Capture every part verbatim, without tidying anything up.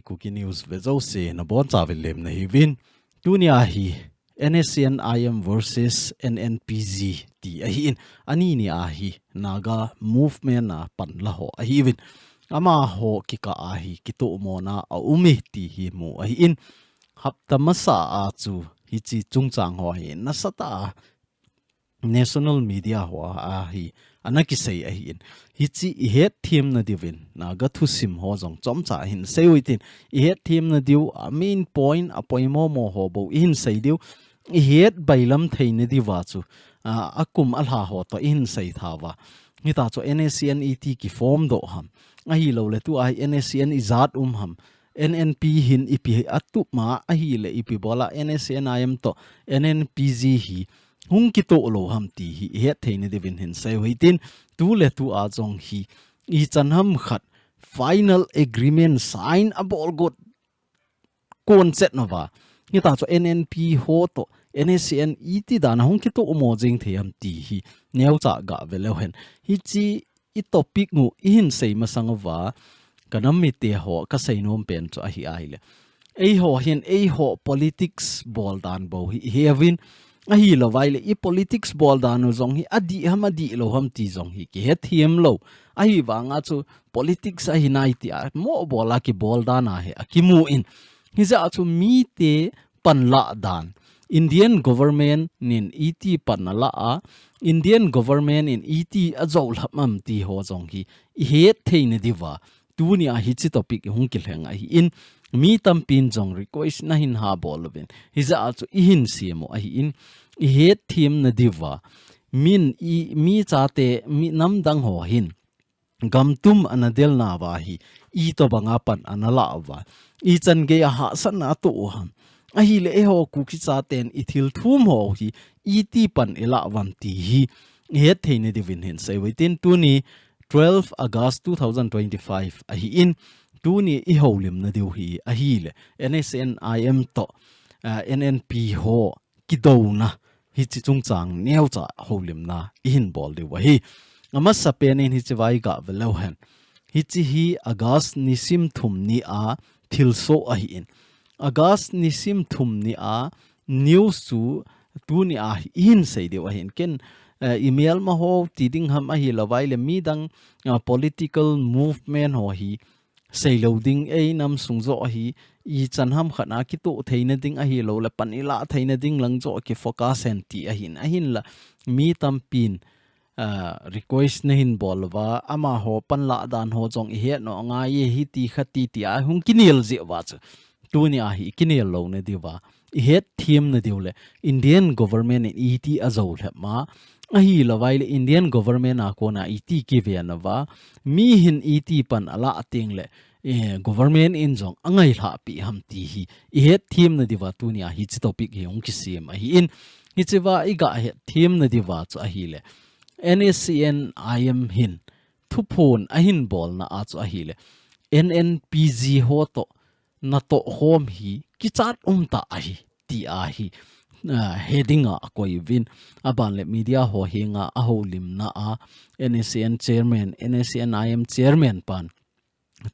Kuki News vejouse nabonchauvin lemna hiuvin. Tunia hi N S C N I M versus N N P Z ti ahin, ani ni ahi Naga movement a panla ho ahiuvin. Amaho kikah a hi kitomona aum e ti hi mu ahin. Hapta masa a chu hiche chungchang ho hi nasatah a national media ho a hi ana kisei ahin. Hiche ihetthem nadiuvin Naga thusim ho jong chomcha hin seiuvin tin. Ihetthem nadiu a main point a poimo mo ho bou ihin sei diu. Ihet bailam thei nadiuva chu, a, akum alha ho toh ihin sei thauva. Hita chu N S C N iti kiform doh ham, ahilouleh tua hi N S C N ijat um ham, N N P hin ipi atup ma ahileh ipi bola N S C N I M toh N N P Z hi hung kitoh lou ham ti hi ihet thei nadiuvin hin seiuvin tin. Tuletua jong hi ichan ham khat final agreement sign abol got kon chet nauva, hita chu N N P ho toh N S C N iti dan a hung kitomo jing thei ham ti hi neocha gave leuhen. Hiche i topic u ihin sei masang uva, kanam mite ho kasei nom pen chu ahi ahileh, eiho hin eiho politics bol dan bou hi iheuvin, ahilouva ahileh i politics bol dan u jong hi adih ham adih lou ham ti jong hi kihetthem lou. Ahivanga chu politics ahi nai tia mo bola kibol dan a hi akimun. Hijeh a chu mite panla dan, Indian government in iti pan ala a, Indian government in iti ajoulhap am ti ho jong hi ihet thei nadiuva, tunia hiche topic hung kilheng ahin, mi tampin jong request nahin habol uvin. Hijeh a chu ihin seimu ahin, ihetthem nadiuva, min i, mi chate, mi namdang ho hin gam tum ana del nauva hi, itobanga pan ana lauva, ichan gei a hahsatna atoh u ham, ahileh eiho Kuki chaten ithil thum ho hi iti pan ilau vam ti hi ihet thei nadiuvin hin seiuvin tin. Tuni twelve August two thousand twenty-five ahin, tuni ihoulimna diu hi ahileh N S C N I M toh, ah, N N P ho kidouna, hiche chungchang neocha houlimna ihin bol diu ahi. Amasapen in hicheva igave leuhen, hiche hi August nisim thum nia thilsoh ahin, August nisim thum nia news chu tunia ihin sei diu ahin. Ken, eh, email ma ho ti ding ham ahilouva ahileh midang, ah, political movement ho hi seilou ding, ei nam sung joh hi ichan ham khat a kitoh theina ding ahilouleh pan ilah theina ding lang joh kifocus hen ti ahin, ahinla mi tampin, ah, request nahin bol uva, amaho panla dan ho jong ihet nom angai e, hiti khati tia hung kinel jeh uva chu, tunia hi kinel lou nadiuva, ihetthem nadiu leh Indian government in iti ajoulhap ma, ahilouva ahileh Indian government a kona iti kiven uva, mi hin iti pan ala teng leh, eh, government in jong angailhah pi ham ti hi ihetthem nadiuva tunia hiche topic hi hung kisem ahin. Hicheva igahetthem nadiuva chu ahileh, N S C N I M hin thuphon ahin bolna a chu ahileh, N N P Z ho toh natoh khom hi kichat umtah ahi, tia hi, ah, heading a akoiyuvin. Aban leh media ho henga ahoulimna a N S C N chairman, N S C N I M chairman pan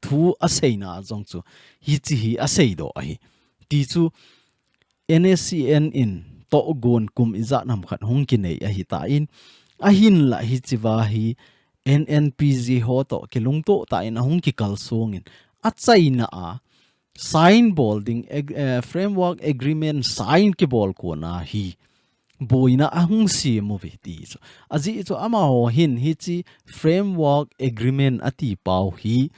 thu aseina jong chu hiche hi aseidoh ahi. Ti chu N S C N in tohgon kum ijat ham khat hung kinei ahitan, ahinla hicheva hi N N P Z ho toh kilungtoh tah in ahung kikalsongin, achaina a sign bol ding ag-, eh, framework agreement sign kibol kona hi boina ahung sem uve ti chu. Ajeh chu amaho hin hiche framework agreement ati pau hi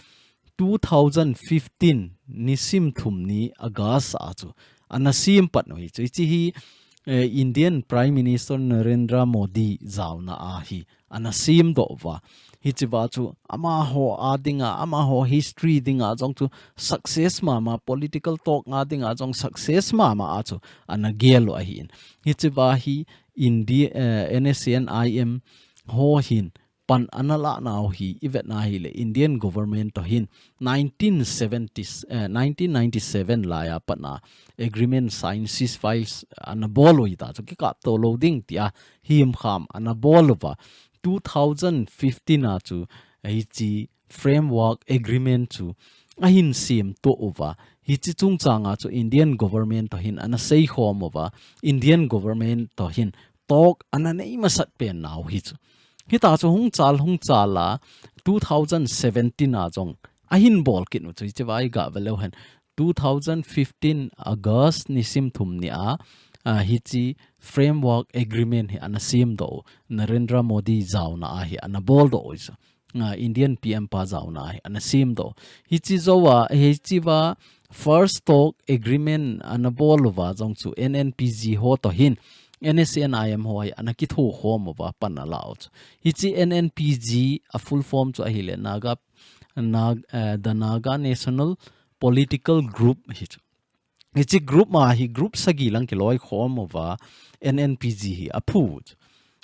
two thousand fifteen nisim thum ni August a chu ana sem pat u ahi chu. Hiche hi, eh, Indian Prime Minister Narendra Modi jaona a hi ana semdoh uva. Hicheva chu amaho a dinga, amaho history dinga jong chu success mama, political talk a dinga jong success mama a chu ana gel u ahin. Hicheva hi India, eh, N S C N I M ho hin pan ana lanau hi ivet na hileh Indian government toh hin nineteen seventy, eh, nineteen ninety-seven laiya pat a agreement sign, ceasefire ana bol u ahita chu kikapto lou ding tia himkham ana bol uva. Two thousand fifteen a chu hiche framework agreement chu ahin sem to uva. Hichi chungchang a chu Indian government to hin ana sei khom uva. Indian government to hin talk ana nei masat pen nau hi chu. Hita chu hung chal, hung chal a two thousand seventeen a jong ahin bol kit u chu, hichi vai ga veleu hen. Two thousand fifteen August nisim thum ni a, a, hichi framework agreement hi ana sem do, Narendra Modi jaona a hi ana bol do u chu. A, Indian P M pa jaona a hi ana sem do. Hichi jou a, hichi va first talk agreement ana bol uva jong chu N N P G ho to hin, N S C N I M ho hi ana kitho khom uva pan ala u chu. Hichi N N P G a full form chu ahile Naga, Nag-, eh, the Naga National Political Group hi chu. Hichi group ma hi group sagi lang kiloi khom uva N N P G hi aphu chu.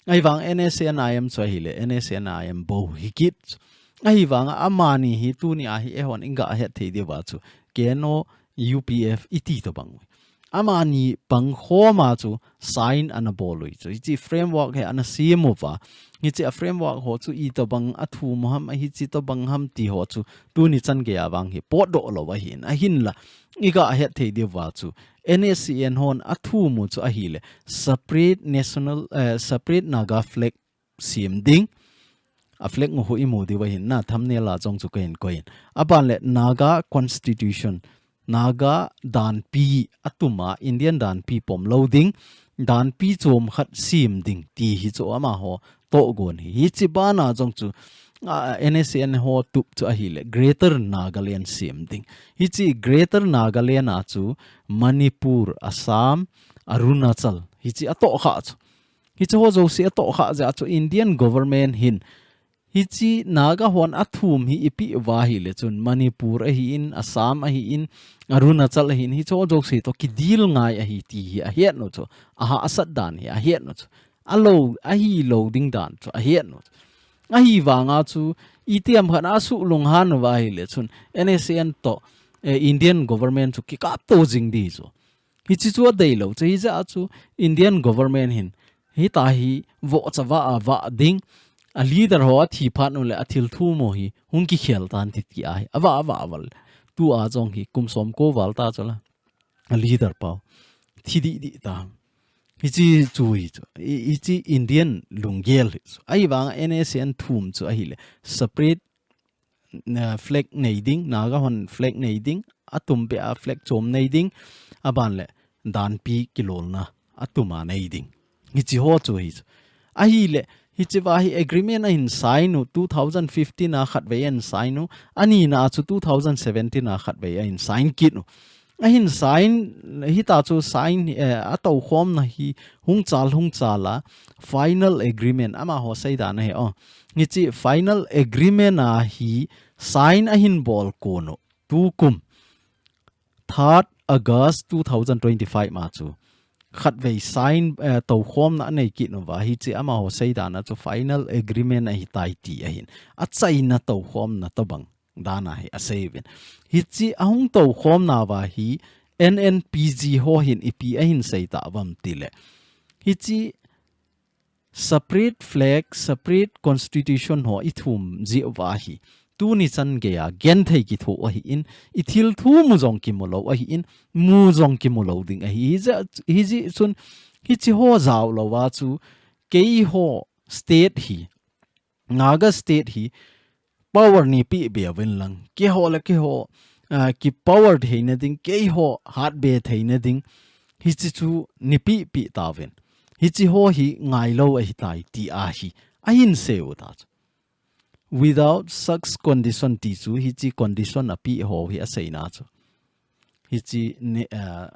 Ahivang N S C N I M chu ahile, N S C N I M bou hi kit chu. Ahivang amani hi tuni a hi eihon i ga het thei diu va chu. K N O U P F iti to bang. Amani pang khom a chu sign ana bol u hi chu. Hichi framework hi ana sem uva. Hichi a framework ho chu i to bang a thum u ham, a hichi to bang ham ti ho chu tuni chan gei a vang hi potdoh lou ahin. Ahinla, i ga het thei diu va chu. N S C N hon a thum u chu ahile. Separate national, eh, separate Naga flag sem ding. A flag u hu i mu diu ahin na, thumbnail a jong chu ka hin koi in. Aban le Naga Constitution, Naga danpi a tum a, Indian danpi pom lou ding, danpi chom khat sem ding ti hi chu amaho tohgon hi. Hichi ban a jong chu, a, N S C N ho tup chu ahile, Greater Nagaland sem ding. Hichi Greater Nagaland a chu Manipur, Assam, Arunachal. Hichi a toh kha chu. Hichi ho jouse a toh kha jeh a chu Indian government hin. Hichi Naga hon a thum hi i peh uva ahile chun Manipur ahin, Assam ahin, Arunachal ahin, hichi ho jouse to ki deal ngai ahi ti hi a het u chu. A hahsat dan hi a het u chu. A lou, ahi lou ding dan chu a het u chu. Ahivang a chu, itiham khat a suh lunghan uva ahile chun, N S C N to, eh, Indian government chu kikap to jing di chu. Hichi chu a dei lou chu, hijeh a chu Indian government hin, hita hi vohcha vah a vah ding, a leader ho a thi phat u le a thil thum u hi, hung kikhel tan ti ti a hi, a vah a vah a val. Tu a jong hi, kum som ko val ta chu la. A leader pau. Thi di di ta. Hichi chu hi chu. I, hichi Indian lunggel hi chu. Ahivang N S C N thum chu ahile. Separate na flag nei ding, Naga hon flag nei ding, a tum peh a flag chom nei ding, aban le danpi kilolna a tum a nei ding. Hichi ho chu hi chu. Ahile, hichi va hi agreement ahin sign u, two thousand fifteen a khatvei ahin sign u, anina chu two thousand seventeen a khatvei ahin sign kit u. Ahin sign, hita chu sign, eh, a toukhomna hi hung chal, hung chal a, final agreement, amaho seidan ahi, o. Hichi final agreement a hi sign ahin bol kon u. Tukum, third August two thousand twenty-five ma chu. Khatvei sign, eh, toukhomna anei kit uva, hichi amaho seidan a chu final agreement ahi tai ti ahin. Achaina toukhomna tobang dan a hi asei uvin. Hichi ahung toukhomna uva hi N N P G ho hin ipi ahin sei ta uvam tile. Hichi separate flag, separate constitution ho i thum jeh uva hi. Tuni chan gei a genthei kitho ahin, i thil thum u jong kimu lou ahin, mu jong kimu lou ding ahi. Hijeh, hijeh chun hichi ho jao lou a chu keiho state hi. Naga state hi power neipeh be uvin lang. Keiho le keiho, ah, ki power theina ding, keiho hatbe theina ding. Hichi chu neipeh peh tauvin. Hichi ho hi ngailou ahi tai ti a hi. Ahin sei u ta chu. Without such condition ti chu hichi condition apeh ho hi aseina chu. Hichi ne, ah,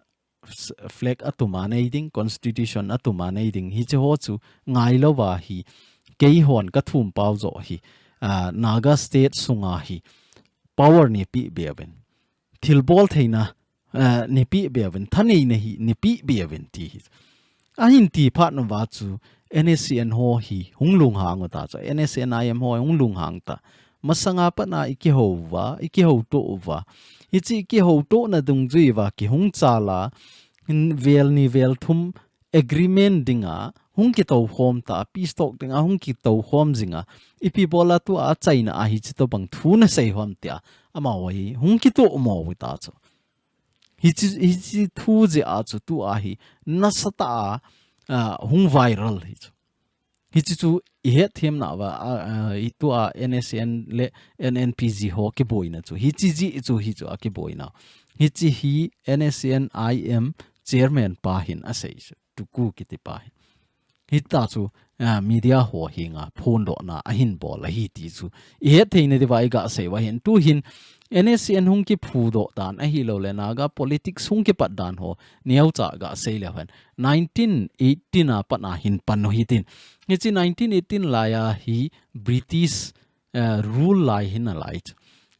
s-, flag a tum a nei ding, constitution a tum a nei ding, hichi ho chu ngailou va hi, keihon ka thum pau jo hi, ah, Naga state sunga hi, power neipeh be uvin. Thilbol theina, ah, neipeh be uvin, thaneina hi neipeh be uvin ti hi. Ahin ti phat uva chu, N S C N ho hi, hung lunghang u ta chu, N S C N I M ho hung lunghang ta. Masanga pat a i kihou uva, i kihouto uva. Hichi i kihouto na dungjui uva, kihung chal a, vel ni vel thum agreement dinga, hung kitoukhom ta, peace talk dinga, hung kitoukhom jinga. Ipi bol a tua achaina a hichi tobang thu nasei u ham tia. amaho hi hung kitoh mo u ta chu. Hichi, hichi thu jeh a chu tua hi nasatah a, ah, hung viral hi chu. Hichi chu i hetthemna uva, ah, ah, i tua N S C N le N N P G ho kiboina chu. Hichi jeh chu hi chu a kiboina. Hichi hi N S C N I M chairman pa hin asei chu. Tuku kiti pa hin. Hita chu, ah, media ho henga phondohna ahin bol ahi ti chu. I hetthei na diuva i gasei uva hin. Tuhin N S C N hung kiphudoh dan ahilou le Naga politics hung kipat dan ho neocha gasei leu hen. Nineteen eighteen a pat a hin pan u hitin. Hichi nineteen eighteen lai a hi British, eh, rule lai hi nalai chu.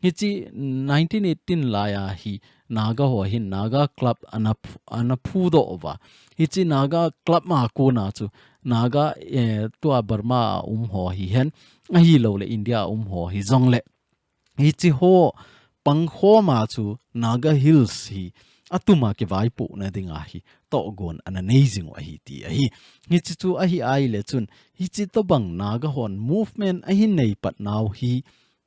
Hichi nineteen eighteen lai a hi Naga ho hin Naga Club ana ph-, ana phudoh uva. Hichi Naga Club ma kona chu Naga, eh, tua Burma a um ho hihen ahilou le India a um ho hijongle. Hichi ho pangkhom a chu Naga Hills hi atuma kivaipohna dinga hi tohgon ana nei jing u ahi ti ahi. Hichi chu ahi ahile chun hichi tobang Naga hon movement ahin nei pat nau hi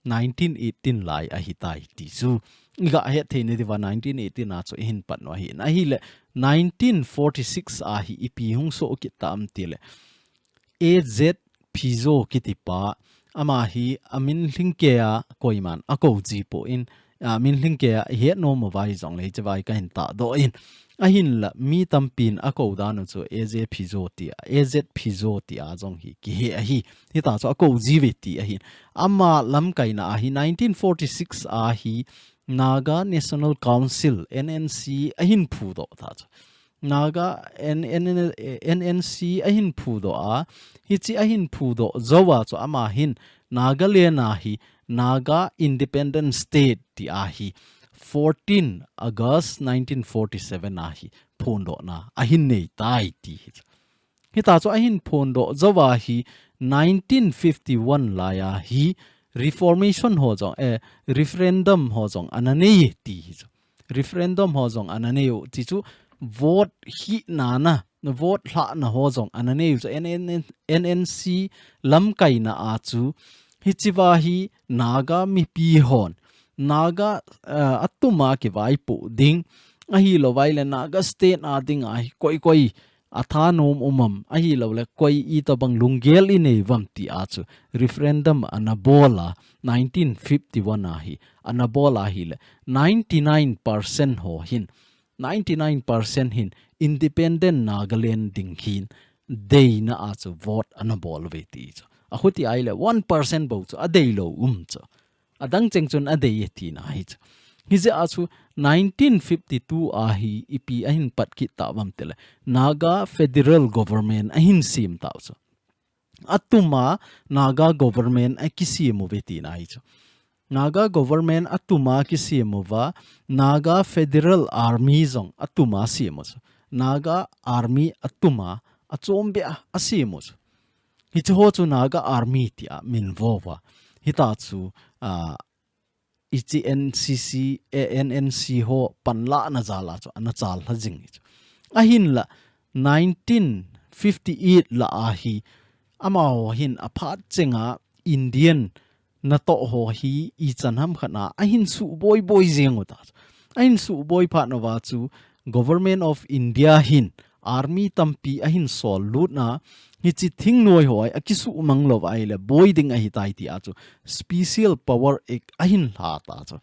nineteen eighteen lai ahitai ti chu. I gahetthei na diuva nineteen eighteen a chu i hin pan u ahi. Ahile nineteen forty-six a hi ipi hung soh kit tam tile A Z Phizo kiti pa, ama hi amin lhingkei a koiman akou ji poi, amin lhingkei a i het nom uva hijongle hichi vai kahin tahdoh in. Ahinla mi tampin akou dan u chu A Z Phizo tia, A Z Phizo tia jong hi kihe ahi. Hita chu akou ji uve ti ahi. Ama lamkaina a hi nineteen forty-six a hi Naga National Council, N N C, ahin phudoh ta chu. Naga N-, N-, N-, N N C ahin phudoh a, hichi ahin phudoh jou a chu ama hin Nagaland a hi Naga Independent State tia hi fourteen August nineteen forty-seven a hi phondohna ahin nei tai ti hi. Hita chu ahin phondoh jou a hi nineteen fifty-one lai a hi reformation ho jong, eh, referendum ho jong ana nei ti hi chu. Referendum ho jong ana nei u ti chu vote hina na, vote lhahna ho jong ana nei u chu N N, N N C lamkaina a chu hichi va hi Naga mipi hon, Naga, eh, atuma kivaipoh ding, ahilou vai le Naga State a dinga hi koi koi athanom um am, ahilou le koi itobang lunggel i nei uvam ti a chu referendum ana bol a, nineteen fifty-one a hi, ana bol a hile, ninety-nine percent ho hin, ninety-nine percent hin independent Nagaland ding hin deina a chu vote ana bol uve ti chu. Achuti ahile, one percent bou chu adeilou um chu. Adang cheng chun adei e tina hi chu. Hijeh a chu nineteen fifty-two a hi ipi ahin pat kit tauvam tile, Naga Federal Government ahin sem tau chu. Atuma Naga Government akisem uve tina hi chu. Naga Government atuma kisem uva, Naga Federal Army jong atuma asem u chu. Naga Army atuma achom beh a asem u chu. Hichi ho chu Naga Army tia min vo uva. Hita chu, ah, hichi N C C, eh, N N C ho panlahna jal a chu ana chal lha jing hi chu. Ahinla nineteen fifty-eight lah a hi amaho hin aphat chenga Indian natoh ho hi ichan ham khat a ahin suboi boi jeng u ta chu. Ahin suboi phat uva chu Government of India hin army tampi ahin sol lut na, hichi thingnoi ho hi akisuhmang lou va ahile boi ding ahitai tia chu Special Power Act ahin lha ta chu.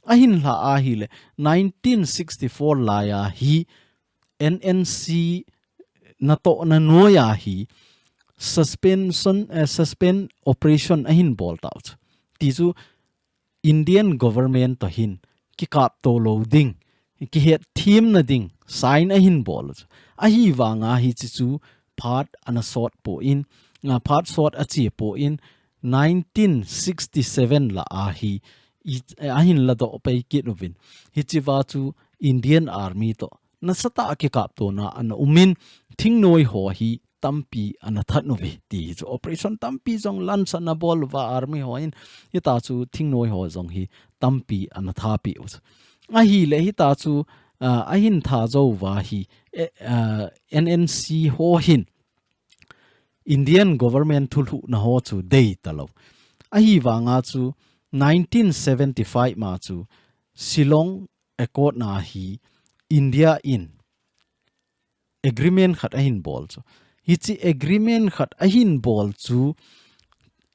Ahin lha ahile nineteen sixty-four lai a hi N N C natohna noi a hi suspension, eh, suspend operation ahin bol tau chu. Ti chu Indian government toh hin kikapto lou ding, kihetthem na ding sign ahin bol u chu. Ahivanga hichi chu phat ana sot poi, a phat sot ache poi, nineteen sixty-seven lah a hi, i, ahin ladoh pai kit uvin. Hichi va chu Indian Army toh nasatah a kikaptona ana um in, thingnoi ho hi tampi ana that uve ti hi chu. Operation tampi jong launch ana bol uva army ho in, hita chu thingnoi ho jong hi tampi ana thapeh u chu. Ahile hita chu, ah, ahin that jou uva hi, eh, ah, N N C ho hin Indian government thulhuhna ho chu dei talou. Ahivanga chu nineteen seventy-five ma chu Shillong Accord na hi India in agreement khat ahin bol chu. Hichi agreement khat ahin bol chu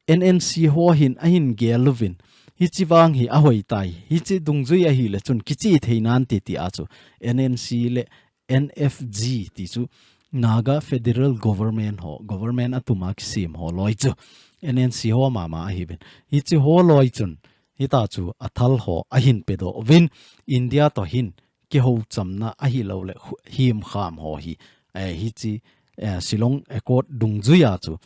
N N C ho hin ahin gel uvin. Hichi vang hi ahoi tai. Hichi dungjui ahile chun kichi thei nante ti a chu. N N C le N F G ti chu Naga Federal Government ho, government atuma kisem ho loi chu. N N C ho mama ahiuvin. Hichi ho loi chun. Hita chu athal ho ahin pedoh uvin. India to hin kihou chamna ahilou le khu-, him kham ho hi, eh, hichi, eh, Shillong Accord dungjui a chu,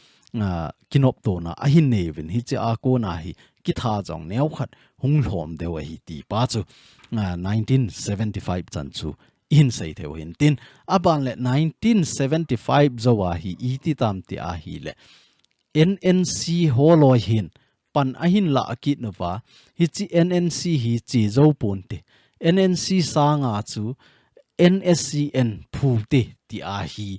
ah, kinoptona ahin nei uvin hichi a kona hi kitha jong neo khat hung lhom deu ahi ti pa chu, ah, nineteen seventy-five chan chu ihin sei theu hin tin aban le nineteen seventy-five jou a hi iti tam ti ahile N N C ho loi hin pan ahin la akit nova, hichi N N C hi chi jou ponte. N N C sanga chu N S C N phu te ti ahi.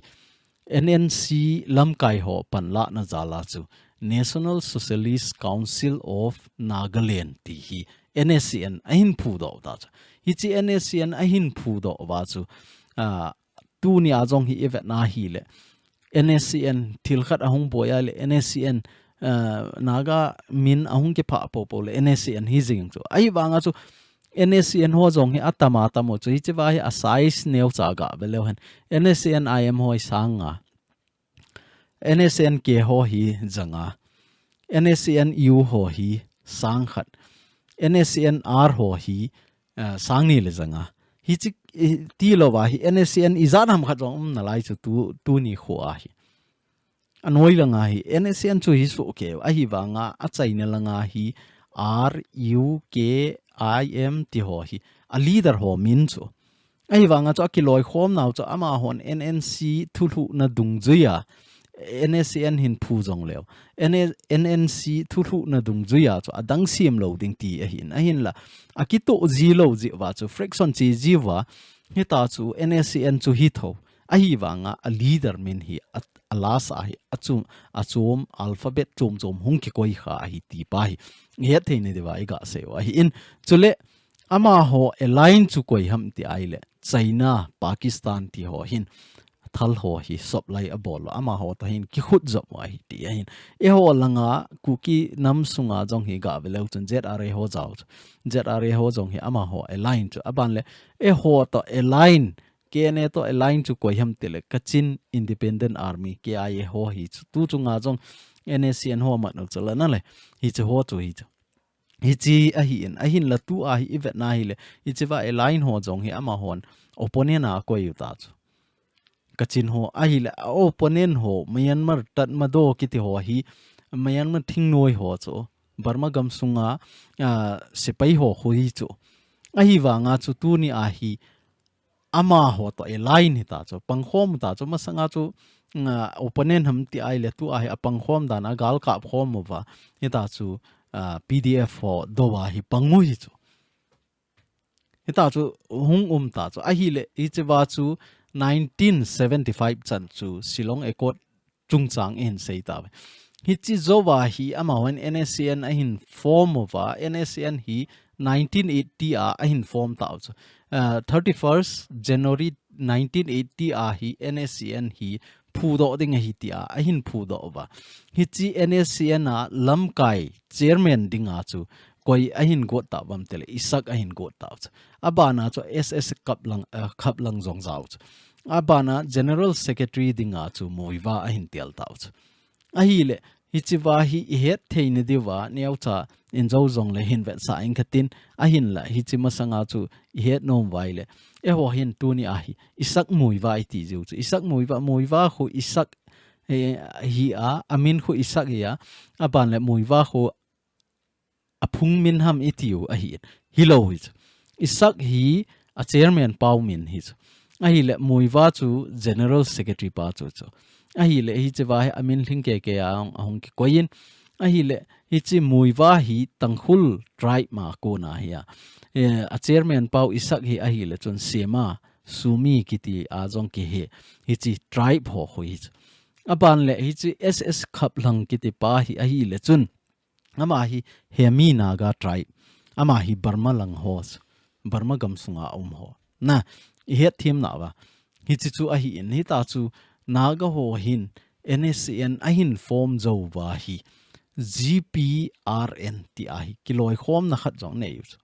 N N C lamkai ho pan la na jala chu National Socialist Council of Nagaland ti hi N S C N ahin phu doh ta chu. Hichi N S C N ahin phu doh va chu, ah, tuni a jong hi ivet na hile. N S C N thil khat ahung boi a le N S C N, ah, Naga min ahung kipha popo le N S C N hi jing chu. Ahivanga chu N S C N ho jong hi atam atam u chu hichi va hi a size neo cha ga ve leu hen. N S C N I M ho hi sang nga. N S C N K ho hi janga. N S C N U ho hi sang khat. N S C N R ho hi, ah, sang ni le janga. Hichi, i, ti lova hi N S C N ijat ham khat jong um nalai chu tu, tuni khu a hi. Anoi langa hi N S C N chu hi su ke. Ahivanga achaina langa hi R U K I M ti ho hi. A leader ho min chu. Ahivanga chu akiloi khom nau chu amahon N N C thulhuhna dungjuia. N S C N hin phu jong leu. N-, N N C thulhuhna dungjuia chu adang siam lou ding ti ahin. Ahinla, akitoh ji lou ji uva chu fraction chi ji uva. Hita chu N S C N chu hi tho. Ahivanga a leader min hi a, a last a hi a chom, a chom alphabet chom chom hung kikoi kha ahi ti pa hi. Ihet thei na diuva iga sei u ahin. Chule amaho align chu koi ham ti ahile. China, Pakistan ti ho hin. Thal ho hi sop lai abol u. Amaho to hin kikhut jop u ahi ti ahin. Eiho langa Kuki nam sunga jong hi ga ve leu chun Z R A ho jao chu. Z R A ho jong hi amaho align chu. Aban le eiho to align K N A to align chu koi ham ti le, Kachin Independent Army, K I A ho hi chu. Tu chunga jong N S C N ho mat u chu la na le. Hi chu ho chu hi chu. Hichi ahin, ahinla tu a hi ivet na hile. Hichi va align ho jong hi amahon opponent a koi u ta chu. Kachin ho ahile, a opponent ho, Myanmar Tatmadaw kiti ho hi, Myanmar thingnoi ho chu. Burma gam sunga, ah, sepai ho khu hi chu. Ahivanga chu tuni a hi, amaho to align hita chu, pangkhom ta chu, masanga chu, nga, opponent ham ti ahile tu a hi apangkhom dan a gal kap khom uva, hita chu, ah, P D F ho dou a hi pang u hi chu. Hita chu hung um ta chu, ahile, hichi va chu nineteen seventy-five chan chu Shillong Accord chungchang ihin sei tauve. Hichi jou va hi amahon N S C N ahin form uva, N S C N hi nineteen eighty a ahin form tau chu. Ah, thirty-first January nineteen eighty a hi N S C N hi phudoh ding ahi ti a, ahin phudoh uva. Hichi N S C N a lamkai chairman dinga chu koi ahin got tau vem ti le, Isak ahin got tau chu. Abana chu S S Khaplang, ah, Khaplang jong jao chu. Abana General Secretary dinga chu Muivah ahin tel tau chu. Ahile, hichi va hi ihet thei na diuva, neocha in jou jong le hin vetsah ing katin, ahinla, hichi masanga chu ihet nom uva ahile. Eiho hin tuni a hi, Isak Muivah iti jiu chu. Isak Muivah, Muivah khu Isak, eh, hi a, amin khu Isak hi a, aban le Muivah khu aphung min ham itiu ahi. Hilou hi chu. Isak hi a chairman pau min hi chu. Ahile Muivah chu General Secretary pa chu chu. Ahile hichi va hi amin lhing keke a ahung, ahung kikoi in. Ahile hichi Muivah hi Tangkhul tribe ma kona hi a. Eh, a chairman pau Isak hi ahile chun Sema, Sumi kiti a jong kihe. Hichi tribe ho khu hi chu. Aban le hichi S S Khaplang kiti pa hi ahile chun. Ama hi Hemi Naga tribe. Ama hi Burma lang ho. Burma gam sunga um ho. Na, i het them na va. Hichi chu ahi in, hita chu Naga ho hin N S C N ahin form jou va hi G P R N ti ahi. Kiloikhomna khat jong nei u chu.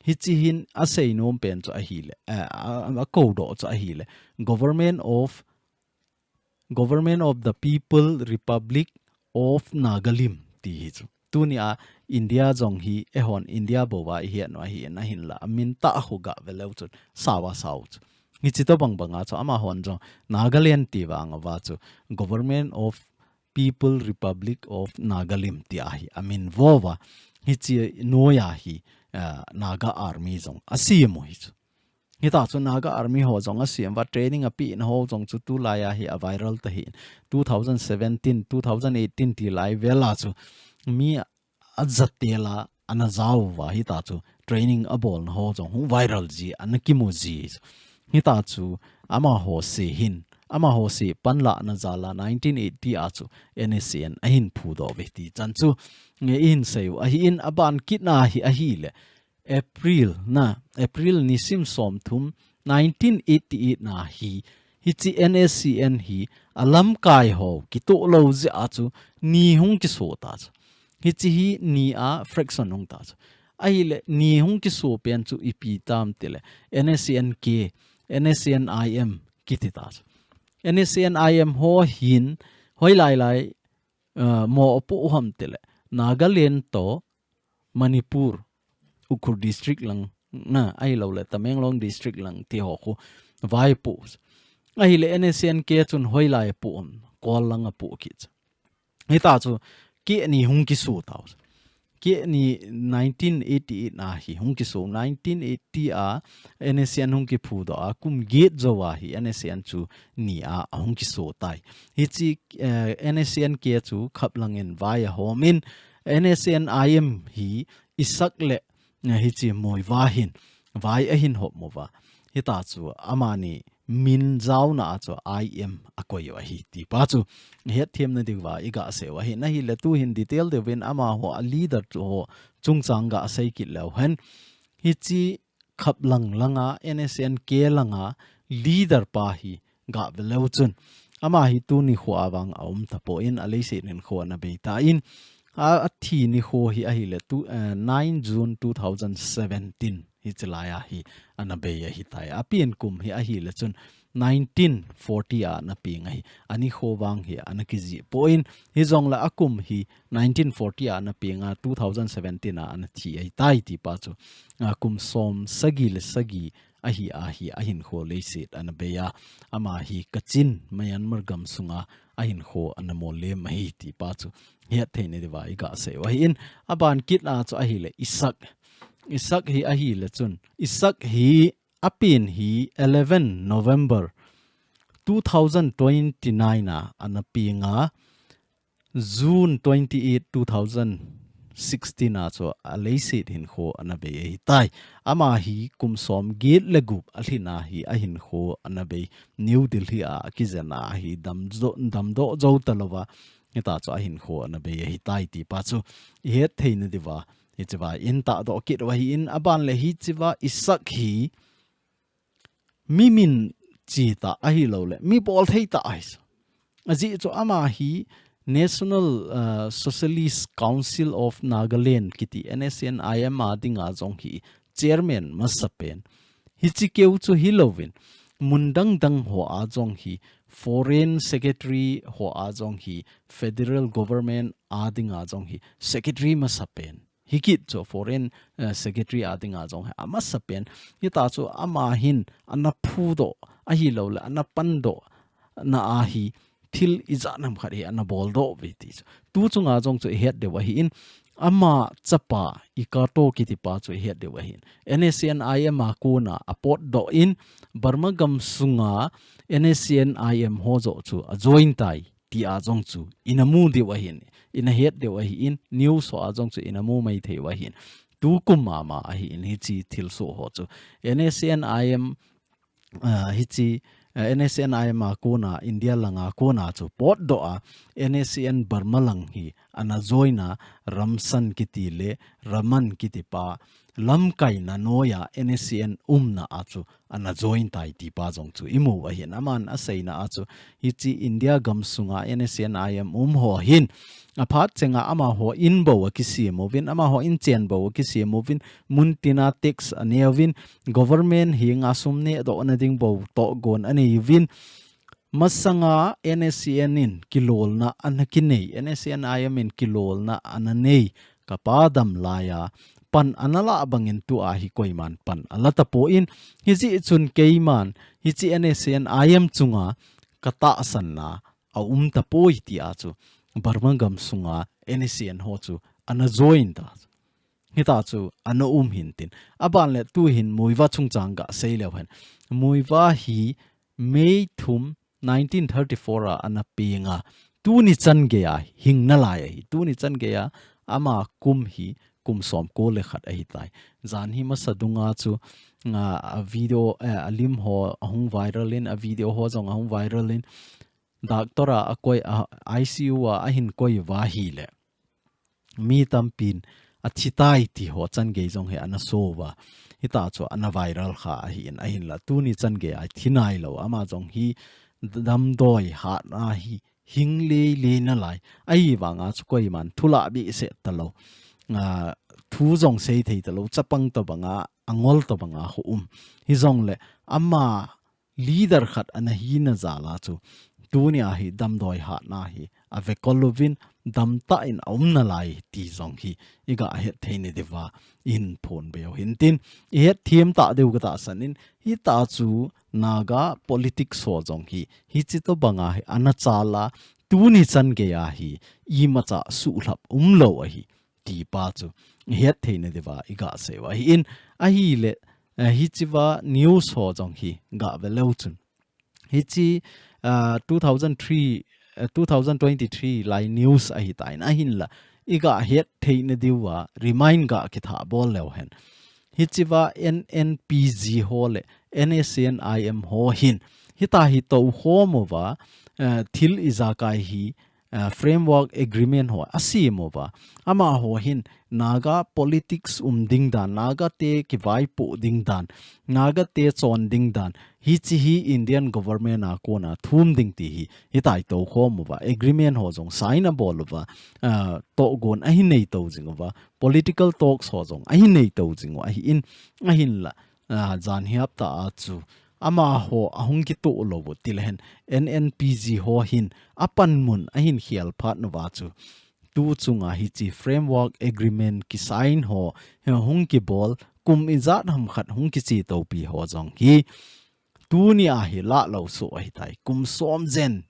Hichi hin asei nom pen chu ahile, eh, a, a, a kodoh chu ahile. Government of Government of the People Republic of Nagalim ti hi chu. Tuni a India jong hi, eihon India bou va i het u ahi in ahinla, amin tah khu ga ve leu chun, sao a sao chu. Hichi tobang banga chu, amahon jong, Nagaland ti vang uva chu, Government of People Republic of Nagalim ti ahi, amin vo va. Hichi noi a hi, ah, Naga Army jong, asem u hi chu. Hita chu Naga Army ho jong asem va training apeh na ho jong chu tulai a hi a viral ta hi. Two thousand seventeen, two thousand eighteen ti lai vel a chu mi ajatel a ana jao va hita chu training abol na ho jong hung viral ji ana kimu ji. Hita chu amaho se hin, amaho se panlahna jal a nineteen eighty a chu N S C N ahin phudoh ve ti chan chu nge i hin sei u ahi in aban kit na hi ahile. April na, April nisim somthum, nineteen eighty-eight na hi, hichi N S C N hi, alamkai ho, kitoh lou jeh a chu, ni hung kiso ta chu. Hichi hi ni a fraction hung ta chu. Ahile, ni hung kiso pen chu ipi tam tile, N S C N K, N S C N I M kiti ta chu. N S C N I M ho hin, hoilai lai, uh, mo apoh u ham tile, Nagaland to, Manipur, Ukhrul District lang, na, ahilou le, Tamenglong District lang, ti ho khu, vai apoh. Ahile N S C N K chun hoilai apoh, Kol lang apoh kit. Hita chu, keh ni hung kiso tau. Keh ni nineteen eighty-eight na hi hung kiso, nineteen eighty a N S C N hung kiphudoh a, kum get jou a hi N S C N chu ni a, ahung kiso tai. Hichi, eh, N S C N K chu khaplang in vai ahom in, N S C N I M hi Isak le, eh, hichi Moiva hin, vai ahin hop mo va. Hita chu amani min jaona a chu I M akoi u ahi ti pa chu. Hethem na diu va i ga sei u ahi. Ahile tu hin detail deu vin amaho a leader tu ho chungchang ga sei kit leu hen. Hichi khaplang langa, N S C N K langa, leader pa hi ga ve leu chun. Ama hi tuni kho a vang a um tapon, a leiset hinkho ana bei tan. A, athi nikho hi ahile tu, eh, nine June two thousand seventeen. Hichi lai a hi ana bei ahitai. Apen kum hi ahile chun nineteen forty a ana peng ahi. Anikho vang hi ana kijih pon. Hijongle akum hi nineteen forty a ana peng a, two thousand seventeen a ana thi ahitai ti pa chu. A, kum som sagi le sagi ahi a hi ahinkho leiset ana bei a. Ama hi Kachin, Myanmar gam sunga ahinkho ana mol lem ahi ti pa chu. Hetthei na diu va i ga sei u ahin. Aban kit a chu ahile Isak. Isak hi ahile chun. Isak hi apen hi eleven November two thousand twenty-nine a ana peng a, June twenty-eight, two thousand sixteen a chu a leiset hinkho ana bei ahitai. Ama hi kum som get le gup alhin a hi ahinkho ana bei New Delhi a akijen a hi damjo-, damdoh jou talouva. Hita chu ahinkho ana bei ahitai ti pa chu i hetthei na diu va. Hichi va i tahdoh kit u ahin aban le hichi va Isak hi mi min chi ta ahilou le, mi bol thei ta ahi. Ajeh chu ama hi National, uh, Socialist Council of Nagaland kiti N S C N I M a dinga jong hi chairman masapen. Hichi keu chu hilouvin, mun dang dang ho a jong hi foreign secretary ho a jong hi federal government a dinga jong hi secretary masapen. Hikit chu foreign, eh, secretary a dinga jong hi amasapen. Hita chu ama hin ana phudoh ahilou le, ana pandoh na a hi thil ijat ham khat hi ana boldoh uve ti chu. Tu chunga jong chu i het diu ahin, ama chapa Ikato kiti pa chu i het diu ahin. N S C N I M a kona apotdoh in Burma gam sunga N S C N I M ho joh chu ajoin tai. Ti a jong chu, ina mu diu ahin, ina het diu ahin, news ho a jong chu, ina mu maithei u ahin. Tukum mama ahin, hichi thilsoh ho chu. N S C N I M, ah, hichi, ah, N S C N I M a kona, India langa kona chu, potdoh a, N S C N Burma lang hi, ana join a, Ramsan kiti le Raman kiti pa lamkaina noiya N S C N umna a chu ana join tai ti pa jong chu imu ahin, aman aseina a chu hiche India gamsunga N S C N I M um ho hin aphat chenga amaho in bou akisem uvin, amaho in chen bou akisem uvin, mun tina tax aneuvin, government henga sum nehdoh na ding bou tohgon aneuvin, masanga N S C N in kilolna ana kinei, N S C N I M in kilolna ana nei, kapa dam laiya pan ana lah bangin tua hi koiman pan ala tapon, hijeh chun keiman hiche N S C N I M chunga katahsanna aum tapoi tia chu Burma gamsunga N S C N ho chu ana join ta. Hita chu ana um hintin. Aban le tuhin Muivah chungchang gasei leu hen. Muivah hi May thum nineteen thirty-four a ana penga, tuni chan geiya hing nalai ahi. Tuni chan geiya ama kum hi kum somko le khat ahitai. Jan hi masa dunga chu, a, a video, eh, a lim ho ahung viral in, a video ho jong ahung viral in, doctor a akoi, a I C U a ahin koi uva ahile mi tampin athi tai ti ho chan gei jong hi ana so uva. Hita chu ana viral kha ahin, ahinla tuni chan geiya thi nailou, ama jong hi damdoi hatna hi hing lele nalai. Ahivanga chu koiman thu lah behseh talou, a, thu jong sei thei talou, chapang tobanga, angol tobanga ho um. Hijongle ama leader khat ana hina jal a chu tunia hi damdoi hatna hi avekol uvin, damtah in aum nalai ti jong hi iga het thei nadiuva ihin phonbe u hintin, ihet them tah diu katahsan in, hita chu Naga politics ho jong hi hiche tobanga hi ana chal a, tuni chan geiya hi imacha suhlhap umlou ahi ti pa chu ihet thei nadiuva igasei u ahin, ahile, eh, hichea news ho jong hi gave leu chun, hiche, ah, two thousand three, eh, two thousand twenty-three lai news ahitan, ahinla iga het thei nadiuva remind gakitha bol leu hen. Hichea N N P G ho le N S C N I M ho hin hita hi toukhom uva, eh, thil ijakai hi, ah, framework agreement ho asem uva. Amaho hin Naga politics um ding dan, Naga te kivaipoh ding dan, Naga te chon ding dan, hiche hi Indian government a kona thum ding ti hi, hita hi toukhom uva. Agreement ho jong sign abol uva, ah, tohgon ahin nei tou jing uva. Political talks ho jong ahin nei tou jing u ahin, ahinla, ah, jan hi hapta a chu amaho ahung kitoh lou u tile hen, N N P G ho hin apanmun ahin khel phat nauva chu, tu chunga hiche framework agreement kisign ho, he hung kibol, kum ijat ham khat hung kiche toupi ho jong hi, tunia hi lah lou soh ahitai. Kum som jen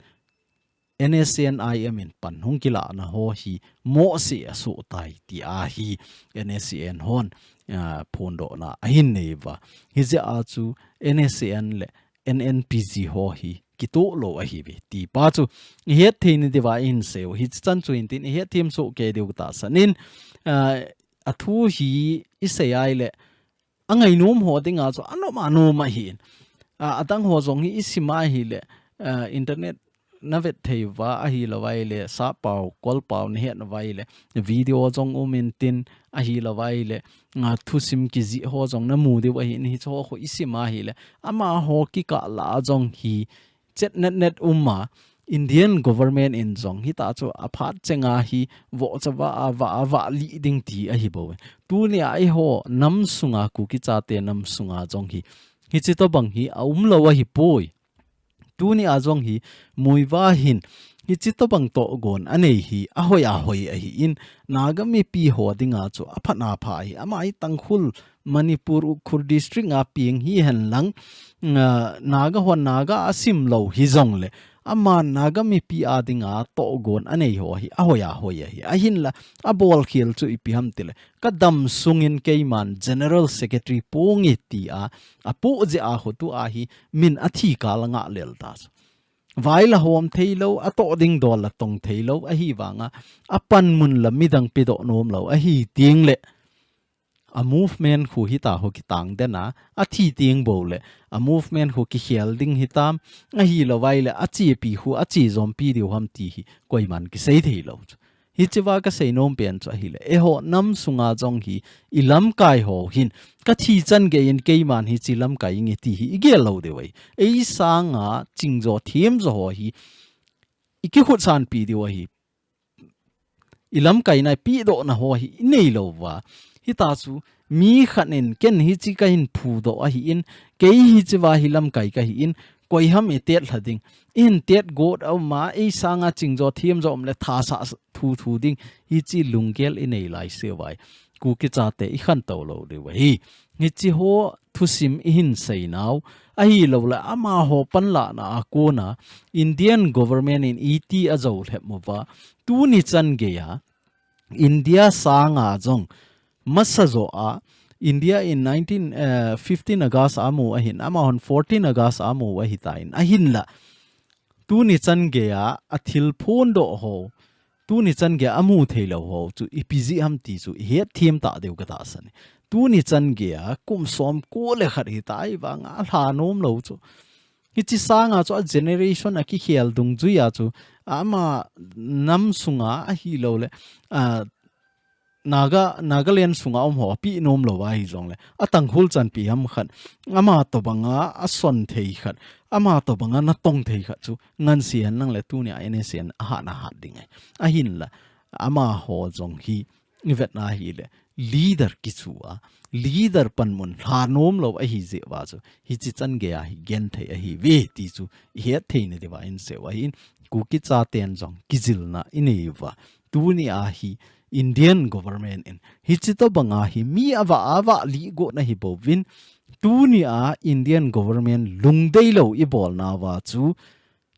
N S C N I M in pan hung kilahna ho hi mohseh asoh tai tia hi N S C N hon, ah, phondohna ahin nei uva. Hijeh a chu N S C N le N N P G ho hi kitoh lou ahiuve ti pa chu ihet thei nadiuva ihin sei u. Hiche chan chu hintin ihet them soh kei diu katahsan in, ah, athu hi isei a ahile, angainom ho dinga chu anom anom ahin. Ah, adang ho jong hi isim a ahile, ah, internet navet thei uva ahilou ahile, sappao, kolpao nahet nauva ahile, video jong um intin ahilou ahile, ah, thusim kijih ho jong namu diu ahin, hiche ho khu isim a ahile, amaho kikah lah a jong hi chet net net um a, Indian government in jong hita chu aphat chenga hi vohcha vah a vah a vah lih ding ti ahi bou. Tunia eiho nam sunga Kuki chate nam sunga jong hi, hiche tobang hi aum lou ahi poi. Tunia jong hi Muivah hin hiche tobang tohgon anei hi ahoi ahoi ahin, Naga mipi ho dinga chu aphat apha ahi. Ama hi Tangkhul Manipur Ukhrul District a peng hihen lang, ah, Naga hon Naga asim lou hijongle, ama Naga mipi a dinga tohgon anei ho hi ahoi ahoi ahi. Ahinla, abolkhel chu ipi ham tile, kadam sungin keiman General Secretary ponge tia apoh jeh a khu tua hi min athi kal angah lel ta chu. Vai la hom thei lou, atoh ding dol la tong thei lou, ahivanga, apanmun la midang pedoh nom lou ahi teng le, a movement khu hita ho kitang den a, athi teng bou le, a movement khu kikhel ding hitam, ahilou vai le, achepi khu, ache jompi diu ham ti hi, koiman kisei thei lou chu. Hichea kasei nom pen chu ahile, eiho nam sunga jong hi ilamkai ho hin, kathi chan geiyin keiman hiche lamkai inge ti hi igel lou diu ahi. Ei sanga chingjo themjo ho hi ikikhutsahpi diu ahi. Ilamkaina, ipehdohna ho hi inei louva. Hita chu mi khat in ken hiche kahin phudoh ahin, kei hichea hi lamkai kahin, koiham itet lha ding, ihin tet got a um a, ei sanga chingjo themjo um le thasah thuthu ding, hiche lunggel inei laiseuva hi Kuki chate ikhantou lou diu ahi. Hiche ho thusim ihin seinau ahilouleh amaho panlahna a kona Indian government in iti ajou lhep uva, tuni chan geiya India sanga jong masa joa India in nineteen, eh, fifteen August a amu ahin, amahon fourteen August a amu ahitan, ahinla tuni chan geiya athil phondoh ho, tuni chan geiya amu theilou ho chu ipi jeh ham ti chu ihet them tah diu katahsan e. Tuni chan geiya kum somko le khat hita ahivanga alha nom lou chu. Hiche sanga chu a generation akikhel dungjuiya chu ama nam sunga ahilouleh, a, Naga, Nagaland sunga um ho apeh nom louva hijongle, a Tangkhul chanpi ham khat, ama tobanga ason thei khat, ama tobanga natong thei khat chu ngansi hen lang le tunia NSCN ahatna hat ding ahi. Ahinla, amaho jong hi ivetna ahile, leader kichu a, leader panmun lha nom lou ahi jeh uva chu, hiche chan geiya hi genthei ahiuve ti chu ihet theina diuva inseiu ahin, Kuki chaten jong kijilna inei uva. Tunia hi Indian government in hiche tobanga hi mi avah avah lih got na hi bouvin, tunia Indian government lungdei lou ibolnauva chu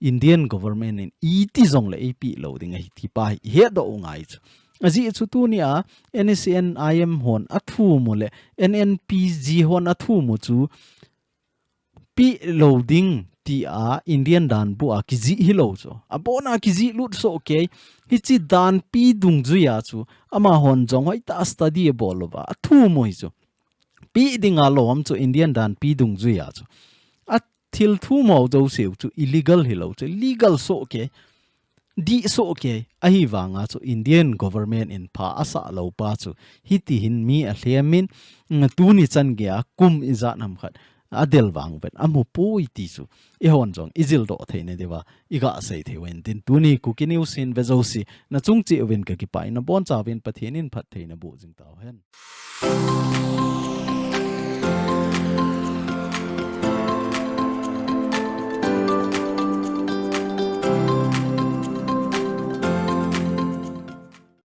Indian government in iti jongle eipeh lou ding ahi ti pa hi ihetdoh u ngai chu. Ajeh chu tunia NSCN IM hon athum u le NNPG hon athum u chu peh lou ding tia Indian danbu a kijih hilou chu. Abona kijih lut soh kei. Hiche danpi dungjuiya chu amahon jong hoitah a study abol uva athum u hi chu. Peh dinga lom chu Indian danpi dungjuiya chu. Athil thum ho jouseu chu illegal hilou chu. Legal soh kei. Dih soh kei. Ahivanga chu Indian government in pha asah lou pa chu hitihin mi alhem in, mm, tuni chan geiya kum ijat ham khat adel vang uvin amu poi ti chu eihon jong ijildoh theina diuva iga sei thei uvin tin, tuni Kuki News hin ve jouse nachung cheh uvin kakipah in, nabonchauvin Pathen in phattheina boh jing tauhen.